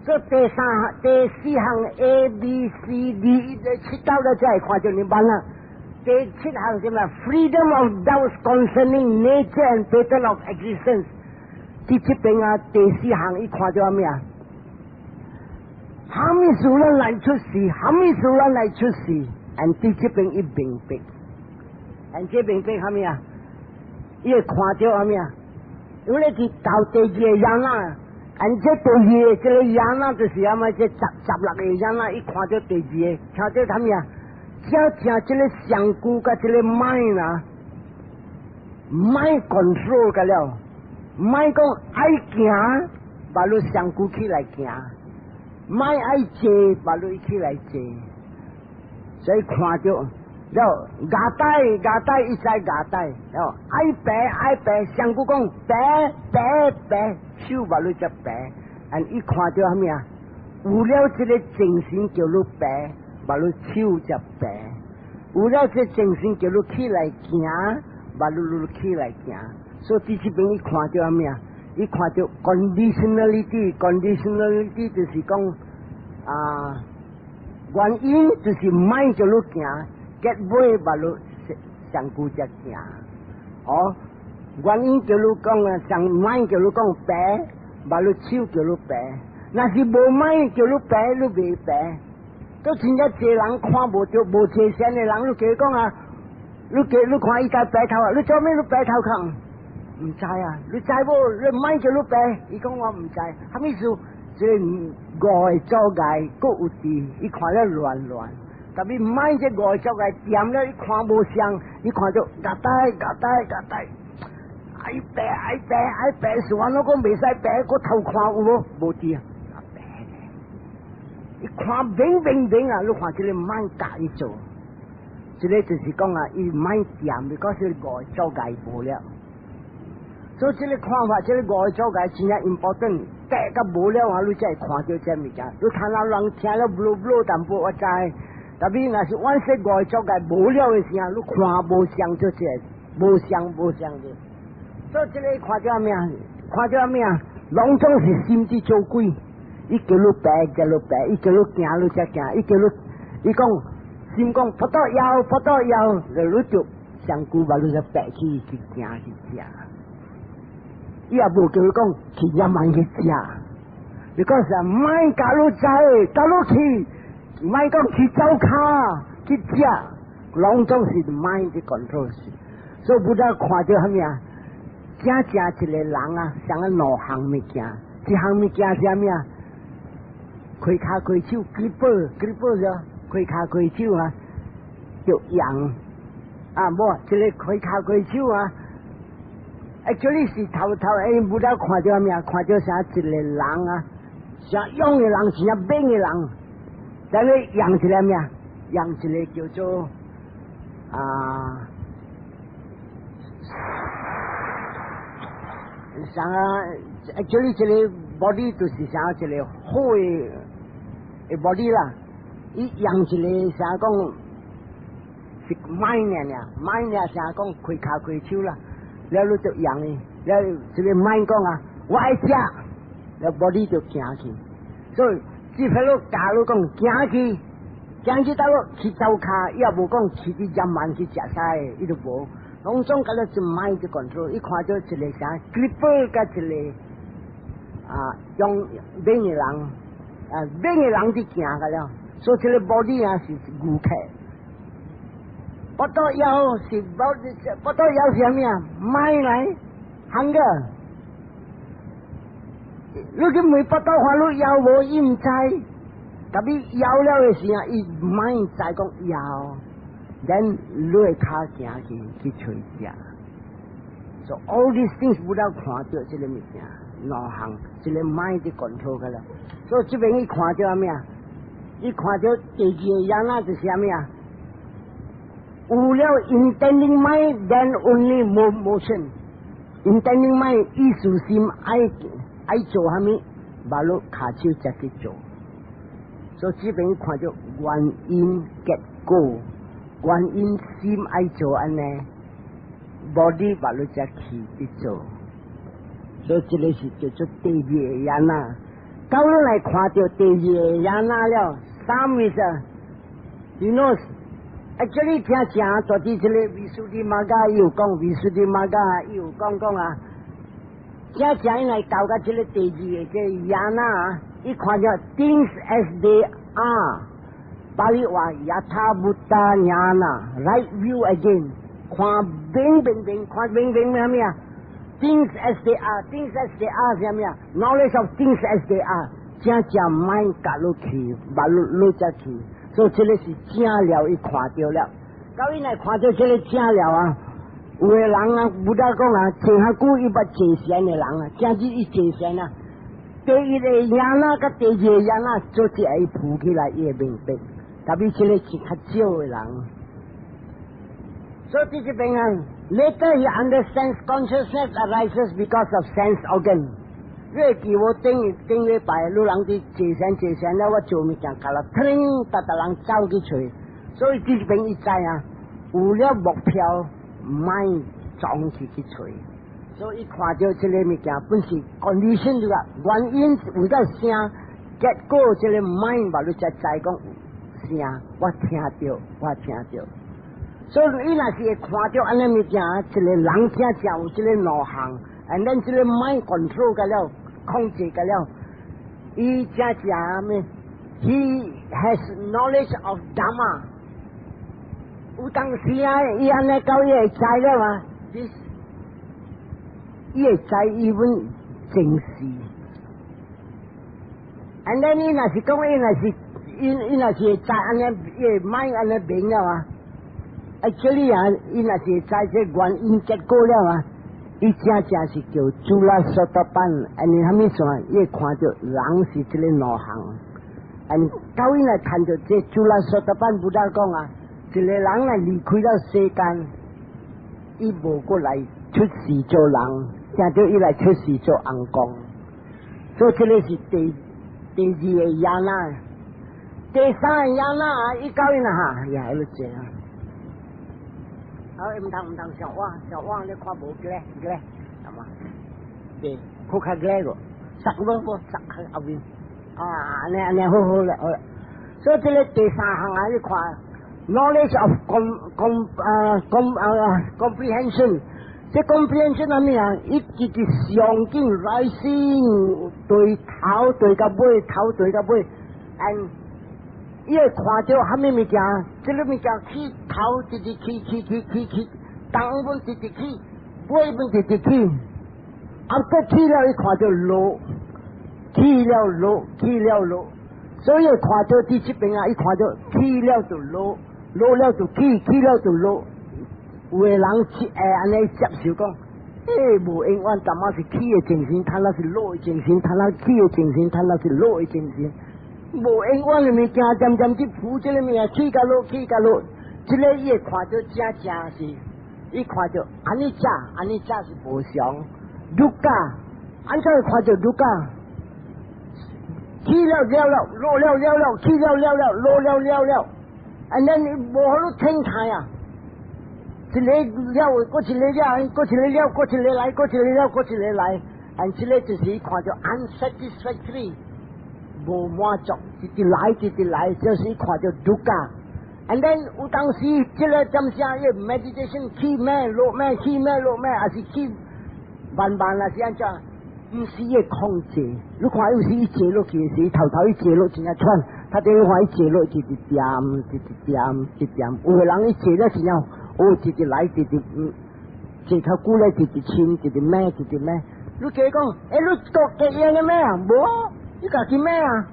這第三、第四項 A、B、C、D，七道了才會看著涅槃啦。第七項什麼？Freedom of doubts concerning nature and pattern of existence。佇這邊啊，第四項伊看著啥物啊？啥物事咱來出世？啥物事咱來出世？and 佇這邊伊明白，and 這明白啥物啊？伊會看著啥物啊？因為你到第二個樣啦，按這第二個這個 yana 就是啥物？這16個 yana，伊看著第二個，聽著啥物啊？正正這個身軀佮這個 mind 啊，mind control 個了，mind 講愛行，把你身軀起來行；mind 愛坐，把你起來坐。所以看著了牙帶牙帶伊知牙帶，了愛爬愛爬，身軀講爬爬爬，手把你才爬。按伊看著啥物啊？有了這個精神叫你爬，把你手才爬。有了這精神叫你起來行，把你你起來行。所以這邊伊看著啥物啊？伊看著 conditionality，conditionality 就是講啊，原因就是 mind 叫你行，結尾把你身軀才行。哦，原因叫你講啊，上 mind 叫你講爬，把你手叫你爬。若是無 mind 叫你爬，你袂爬。都真正濟人看無著無齊善的人，你加講啊，你加你看伊家白頭啊，你做咩你白頭殼？毋知啊，你知無？你 mind 叫你爬，伊講我毋知，啥物意思？這個五個阻礙閣有佇，伊看了亂亂。特別 mind 這五個阻礙掂了，伊看無相，伊看著夾帶夾帶夾帶，愛爬愛爬愛爬，是我攏講袂使爬，閣頭看有無？無佇啊。伊看明明明啊！你看這個 mind 教伊做，這個就是講啊，伊 mind 掂，because 是五個阻礙無了。所以這個看法，這個五個阻礙真正 important。得甲無了啊，你才會看著這物件。你聽人人聽了 blue blue 淡薄，我知。特別若是阮說五個阻礙無了的時候，你看無相就這，無相無相的。所以這個看著咩？看著咩？攏總是心佇做鬼。伊叫你爬，叫你爬；伊叫你行，你才行；伊叫你，伊講心講腹肚枵，腹肚枵，就你就身軀把你才爬起去行去食。伊也無叫你講去野蠻去食。你講啥？莫教你知，教你去，莫講去走跤去食，攏總是 mind control。所以 Buddha 看著啥物啊？正正一個人啊，想啊兩項物件，一項物件是啥物啊？開跤開手，gripper，gripper 就開跤開手啊，就揚啊，無這個開跤開手啊，actually 是頭頭哎，Buddha 看著啥物啊？看著啥一個人啊，像勇的人，像猛的人，但是養一個咩啊？養一個叫做啊，啥啊？actually 這個 body 就是啥一個好的 body 啦。伊養一個啥講是 mind 爾，mind 爾啥講開跤開手啦，了你就養伊，了這個 mind 講啊，我愛食，了 body 就行去。所以這彼落教你講行去，行去倒落去走跤，伊也無講去佇野蠻去食啥的，伊都無。攏總覺得是 mind control，伊看著一個啥 gripper 佮一個啊，用猛的人啊，猛的人佇行個了，所以這個 body 啊是牛客。腹肚枵是 body，腹肚枵是啥物啊？mind 來，hunger。你去問腹肚看你枵無？伊毋知，特別枵了的時候，伊 mind 知講枵。then 你會跤行去去揣食。So all these things Buddha 看著這個物件，兩項，這個 mind control 個了。所以這邊伊看著啥物啊？伊看著第二個樣啊，就是啥物啊？有了 intending mind，then only motion。intending mind 意思心愛愛做啥物，把你跤手才去做。所以這邊看著原因結果。原因心愛做按呢，body 把你才去去做，所以這個是叫做第二個 yana。到你來看著第二個 yana 了，三意思，you know，actually 聽講，昨天這個 Visuddhimagga 有講，Visuddhimagga 有講講啊，正正來到個這個第二個這 yana 啊，伊看著 things as they are。巴利話 yathabhuta ñāna，right view again，看明明明，看明明咩咩啊？ Things as they are，things as they are 是啥物啊？Knowledge of things as they are，正正 mind 夾落去，把落落只去，所以這个是正了，伊看著了。到伊若看著這个正了啊，有的人啊，Buddha 講啊，坐較久伊捌坐禪的人啊，正止伊坐禪啊。第一个 jhana 佮第二个 jhana 做一下伊浮起來，伊會明白。特別這个是較少的人。所以這邊啊，later he understands consciousness arises because of sense organ。你會記我頂頂禮拜，有人佇坐禪坐禪了，我做物件，甲啦，聽，逐逐人走去揣。所以這邊伊知啊，有了目標，莫撞去去揣。所以伊看著這個物件，本是 condition 這個原因為咗聲，結果這個 mind 把你才知講有聲，我聽著，我聽著。所以伊若是會看著按呢物件，一個人正正有這個兩項，and then 這個 mind control 個了，控制個了，伊正正咩？He has knowledge of Dhamma。有當時啊，伊按呢到伊會知了嘛？This 伊會知伊阮正事。And then 伊若是講，伊若是伊伊若是會知按呢，伊會 mind 按呢明了啊。Actually 啊，伊若是會知這原因結果了啊，伊正正是叫 Cula Sotapanna，and 啥物事？伊會看著人是這个兩項。And 到伊來看著這 Cula Sotapanna，Buddha 講啊，一個人來離開了世間，伊無閣來出世做人，聽著伊來出世做尪公。所以這个是第二个 jhana，第三个 jhana，伊到伊啦哈，也喺度這啊。好，毋通毋通上網上網，你看無個個，係嘛？對，好較個個，塞無無塞喺後面。啊，按呢按呢好好啦，好啦。所以這个第三項啊，你看，knowledge of com com 啊 com 啊 comprehension，這 comprehension 係咩啊？伊直直上緊 rising 對頭對到尾，頭對到尾，and 伊會看著啥物物件，這个物件起頭直直起起起起起，東阮直直起，尾阮直直起，啊，閣起了伊看著落，起了落，起了落，所以看著佇這邊啊，伊看著起了就落，落了就起，起了就落。有的人會按呢接受講，欸，無永遠，淡仔是起的精神，淡仔是落的精神，淡仔起的精神，淡仔是落的精神。無永遠的物件，漸漸去浮這个物件，起甲落，起甲落，這个伊會看著正正是，伊看著 anicca，anicca 是無常，dukkha，按怎會看著 dukkha？起了了了，落了了了，起了了了，落了了了，and then 無法度停態啊！一個了，閣一個了，閣一個了，閣一個來，閣一個了，閣一個來，and 這个就是伊看著 unsatisfactory，無滿足，直直來，直直來，就是伊看著 dukkha。And then 有當時這个點聲，伊 meditation 起咩落咩，起咩落咩，還是起慢慢啊，是按怎？毋是伊控制，你看有時伊坐落去時，頭頭伊坐落真正喘，他等於看伊坐落一直點，一直點，一直點。有個人伊坐了真正，哦，直直來，直直坐較久咧，直直深，直直咩，直直咩。你加講，欸，你國結煙的咩啊？無，你家己咩啊？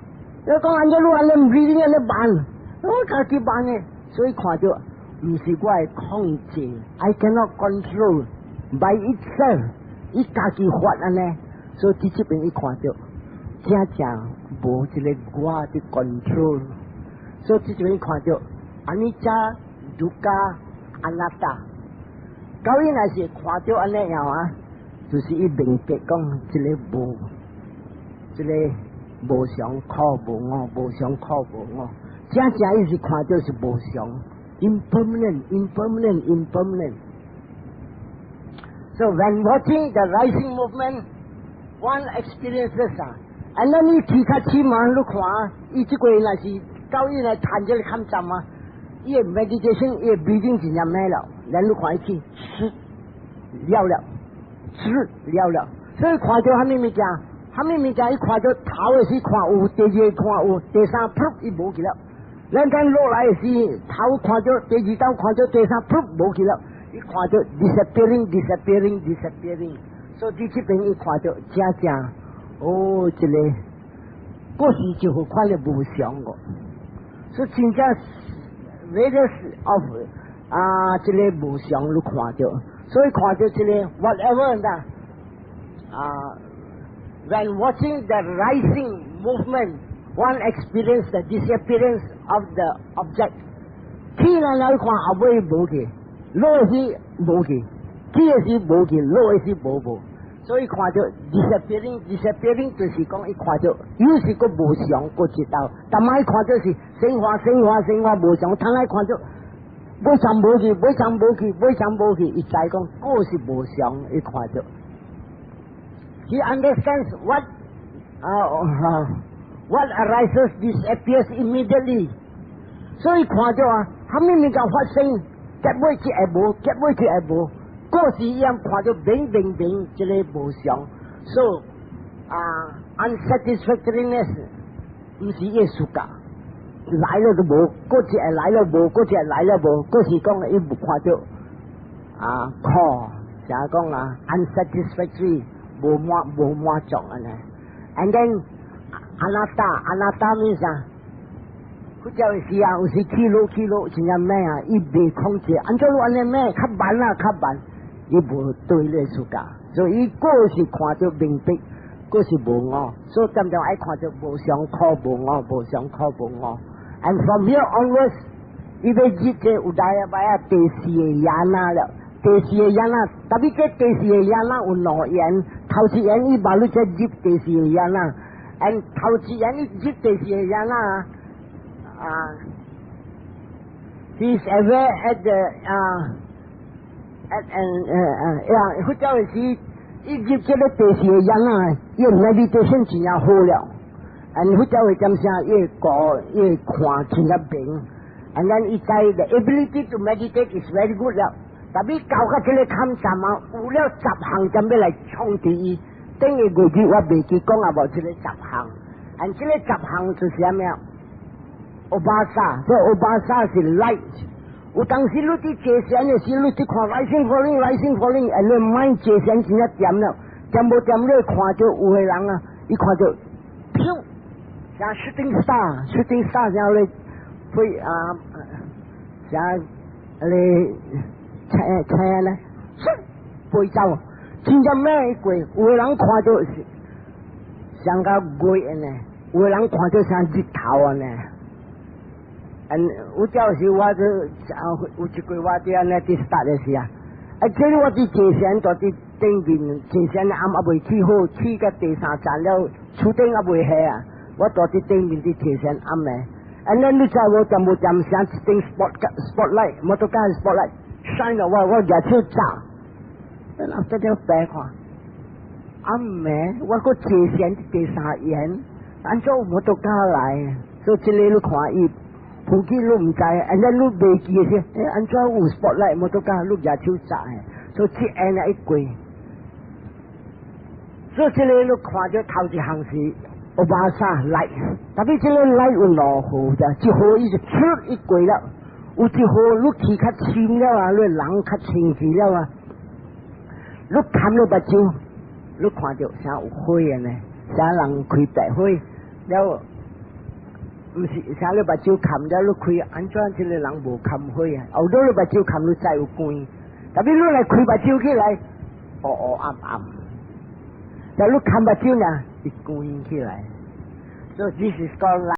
你講按怎你按呢 breathing 按呢慢，我家己慢的，所以看著毋是我的控制，I cannot control by itself，伊家己發按呢。所以佇這邊伊看著，正正無一个我佇 control，所以佇這邊看著，anicca、dukkha、anatta，到伊若是看著按呢樣啊，就是伊明白講，這个無，這个無常苦無我，無常苦無我，正正伊是看著是無常，impermanent，impermanent，impermanent。So when watching the rising movement, one experiences 啊，and then 你起較深嘛，你看，伊這個若是到伊來談這个坎站啊，伊的 meditation，伊的 breathing 真正咩了，然後你看伊去吃了了，吃了了，所以看著啥物物件，啥物物件，伊看著頭的時看有，第二個看有，第三噗伊無去了，咱講落來的時，頭看著，第二道看著，第三噗無去了，伊看著 disappearing disappearing disappearing。所以佇這邊伊看著正正，哦，這个，過時就會看著無常個，所以真正 various of 啊，這个無常你看著，所以看著這个 whatever 啦，啊，when watching the rising movement, one experience the disappearance of the object。起來來看後尾無去，落時無去，起的時無去，落的時無無。所以看著 disappearing disappearing 就是講伊看著有時閣無常閣一道，但擺看著是生化生化生化無常，通來看著尾上無去，尾上無去，尾上無去，伊知講閣是無常，伊看著。He understands what arises disappears immediately。所以看著啊，啥物物件發生，結尾就會無，結尾就會無。過時伊樣看著明明明，這个無常，所以啊，unsatisfactoriness 毋是伊的自家，來了就無，過一會來了無，過一會來了無，過時講伊無看著啊苦，就講啊 unsatisfactory 無滿無滿足按呢，and then anatta anatta means 啥？佛教的時啊，有時起落起落真正猛啊，伊袂控制，按怎你按呢猛，較慢啊較慢，伊無對咧自家，所以伊過是看著明白，過是無我，所以漸漸愛看著無常苦無我，無常苦無我。And from here onwards，伊欲入這 udayabbaya 第四个 yana 了，第四个 yana，tapi 這第四个 yana 有兩緣，頭一緣伊無你這入第四个 yana，and 頭一緣伊入第四个 yana 啊，he is aware at the 啊，at and 呀，佛教的時，伊入這个第四个 yana，伊 meditation 真正好了。and 佛教會點聲，伊會過，伊會看真正明。and then 伊知 the ability to meditate is very good 了。tapi 到到這个坎站啊，有了十項針欲來創治伊。頂个月日我袂記講啊，無這个十項。and 這个十項就是啥物啊？Obhasa，這 Obhasa 是 light。有當時你佇坐禪的時，你佇看 rising falling rising falling，and 你 mind 坐禪真正恬了，恬無恬你看著有个人啊，伊看著，咻，像 shooting star，shooting star 像咧飛啊，像咧車車咧，飛走，真正猛過，有个人看著是像個月呢，有个人看著像日頭按呢。嗯，有朝時我就啊，有一句我佇按呢佇 start 的時啊，啊，這個我佇坐禪在佇頂面坐禪暗猶未起好，起到第三層了，厝頂猶未下啊，我蹛佇頂面佇坐禪暗的，and then 你知無？恬無恬聲一頂 spotlight，摩托車 spotlight shine 落我，我舉手炸，然後這點白看，暗暝我閣坐禪佇第三緣，按怎有摩托車來？所以這个你看伊。普及你毋知，and then 你袂記的時，欸，按怎有 spotlight 摩托車，你舉手炸的，所以這按呢一過，所以這个你看著頭一項是 Obhasa light，tapi 這个 light 有兩號咋，一號伊就出一過了，有一號你去較深了啊，你人較清氣了啊，你含了目睭，你看著像有火按呢，像人開白火了。毋是，啥你目睭含了你開，按怎這个人無含火啊？後頭你目睭含你知有光，tapi 你來開目睭起來，烏烏暗暗。但你含目睭呢，會光起來。So this is called